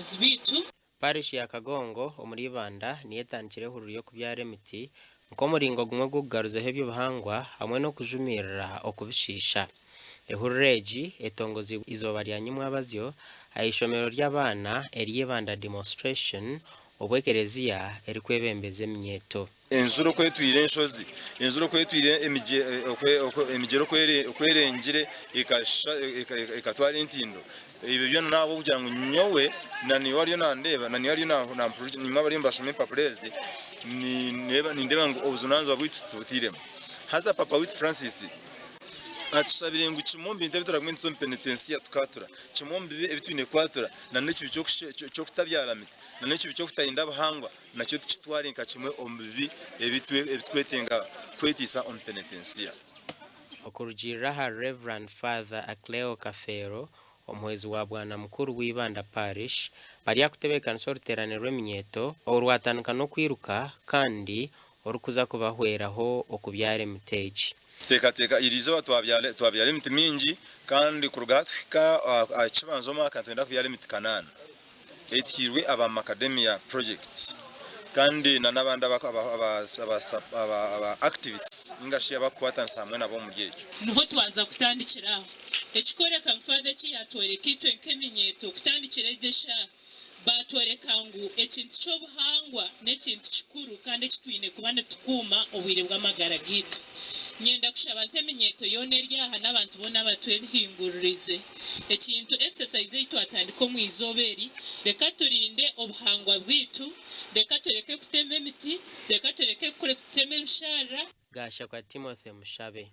Farmers baitu. Parish ya Kagongo omuri Ibanda niyo etandikire ehururu y'okubyara emiti nk'omuringo gumwe gw'okugaruzaho eby'obuhangwa hamwe n'okujumirira okubishiisha. Ehururu egi etongoziibwe eizooba rya nyimwabazyo aha ishomero ry'abaana erya Ibanda Demonstration obu ekereziya erikwebembeza eminyeeto. Enjura oku etwire enshozi, enjura oku etwire emigyera oku erengire ekatwara entindo, ebyo byona n'ahabw'okugira ngu nyowe na naiwe ariyo nandeeba na naiwe ariyo nampurira, naimwe abariyo nibashoma empapura ezi, nindeeba ngu obujunaanizibwa bwaitu titubutairemu. Haza Paapa waitu Francis Atushabire ngu kimwe omu bintu ebi turagume nituza omu penetensiya tukatura, kimwe omu bibi ebi twine kwatura na n'ekibi ky'okutabyara miti na n'ekibi ky'okutarinda buhangwa nakyo tukitware nka kimwe omu bibi ebi tukwetenga kweteisa omu penetensiya. Okurugiirira ahari Rev. Father Acleo Kafeero, omuhwezi wa Bwana Mukuru w'Ibanda Parish, bari ahakutebeekanisa oruteerane rw'eminyeeto orwatandika n'okwiruka kandi orikuza kubahweraho okubyara emiti egi. Tuteekateeka eri izooba twabyara emiti mingi kandi kuruga hati kuhika aha kibanza omwaka nitwenda kubyara emiti kanaana etuhairwe aba Macadamia project kandi na n'abandi aba activists ninga shi abakukwatanisa hamwe nabo omuri ekyo. Niho twaza kutandikira aho. Ekikworeka ngu Father eki yatworeka itwe nk'eminyeeto kutandikira egyo eshaaha, Baatworeka ngu ekintu ky'obuhangwa n'ekintu kikuru kandi eki twine kuba nitukuuma obwire bw'amagara gaitu. Nyenda kushaba nti eminyeeto yoona eri aha n'abantu boona abatwehinguririize, ekintu exercise ei twatandika omu izooba eri, reka turinde obuhangwa bwaitu, reka tureke kutema emiti, reka tureke kutema ebisharara. Gashakwa Timothy Mushabe.